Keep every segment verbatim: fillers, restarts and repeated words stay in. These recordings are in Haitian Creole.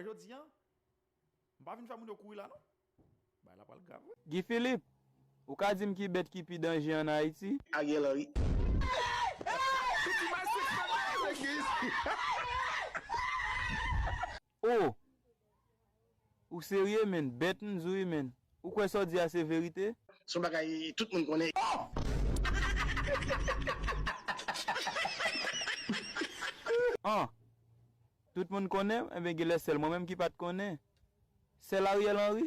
Jodi a, m pa vin fè moun yo kouri la non. Bagay la pral grav wi. Guy Philippe, ou ka di m ki bèt ki pi danje ann Ayiti? Ariel Henry. Oh! Ou serye menn, bèt m di w wi menn. Ou kwè sa w di a se verite? Se yon bagay tout moun konnen. An! Tout moun konnen m? Enben genlè sèl mwen menm ki pa t konnen. Sèl Ariel Henry?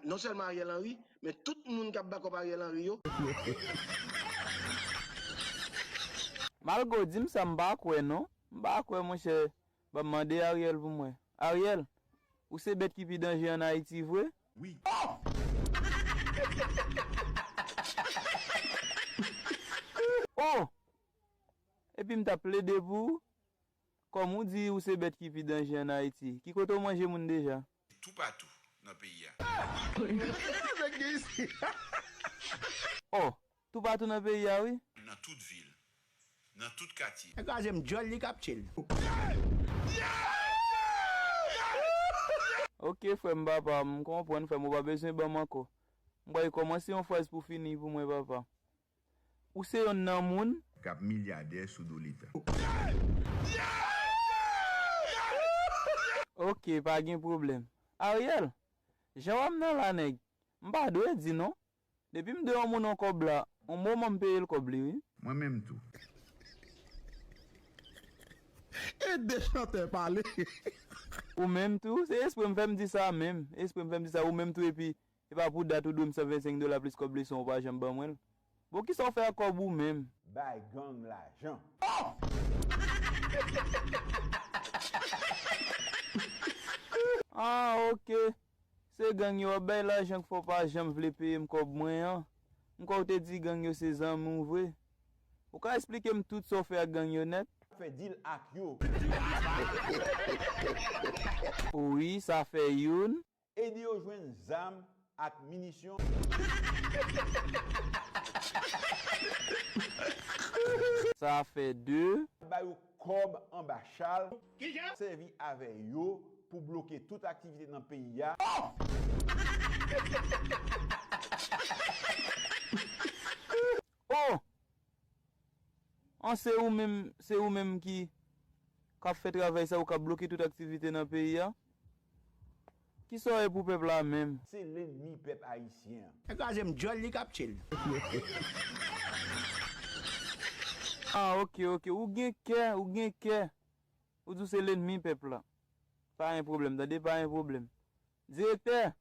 Non sèlman Ariel Henry, men tout moun k ap bakòp Ariel Henry yo. Malgre w di m sa m pa kwè non. M pa kwè monchè. Ban m mande Ariel pou mwen. Ariel, ou se bèt ki pi danje ann Ayiti vre? Wi. Oh! Epi m t ap plede pou ou. Kòm ou di ou se bèt ki pi danje ann Ayiti, ki kote w manje moun deja? Toupatou nan peyi a. Oh, toupatou nan peyi a wi. Nan tout vil, nan tout katye. Nèg kraze m djòl li k ap tchil. Ok frè m papa m konprann frè m ou pa bezwen ban m ankò. M pral kòmanse yon fraz pou fini pou mwen papa. Ou se yonn nan moun. K ap milyadè sou do Leta. Ok, pa gen pwoblèm. Ariel, jan w ap nan la nèg, m pa dwe di non. Depi m dwe yon moun yon kòb la, yon moman m peye l kòb li wi. Mwen menm tou. E de chantè pale. Ou menm tou, se espre m fè m di sa menm. Espre m fè m di sa ou menm tou epi. E pa pou dat ou dwe m san vennsenk dola plis kòb leson ou pa janm ban mwen l. Bon kisa w fè ak kòb ou menm? Bay gang lajan. Ah ok. Se gang yo w ap bay lajan k fè w pa janm vle peye m kòb mwen an. M kwè w te di gang yo se zanmi w vre. Ou ka esplike m tout sa w fè ak gang yo nèt? Fè deal ak yo. Wi, sa fè youn. Ede yo jwenn zam ak minisyon. Sa fè de. Ba yo kòb anba chal. Sèvi avè yo pou bloke tout aktivite nan peyi a. Oh! An se ou menm, se ou menm ki k ap fè travay sa ou k ap bloke tout aktivite nan peyi a? Kisa w ye pou pèp la menm? Se lennmi pèp ayisyen an. Nèg kraze m djòl li k ap tchil. Ah ok ok ou gen kè, ou gen kè. Ou di w se lennmi pèp la. Pa gen pwoblèm tande pa gen pwoblèm. Direktè.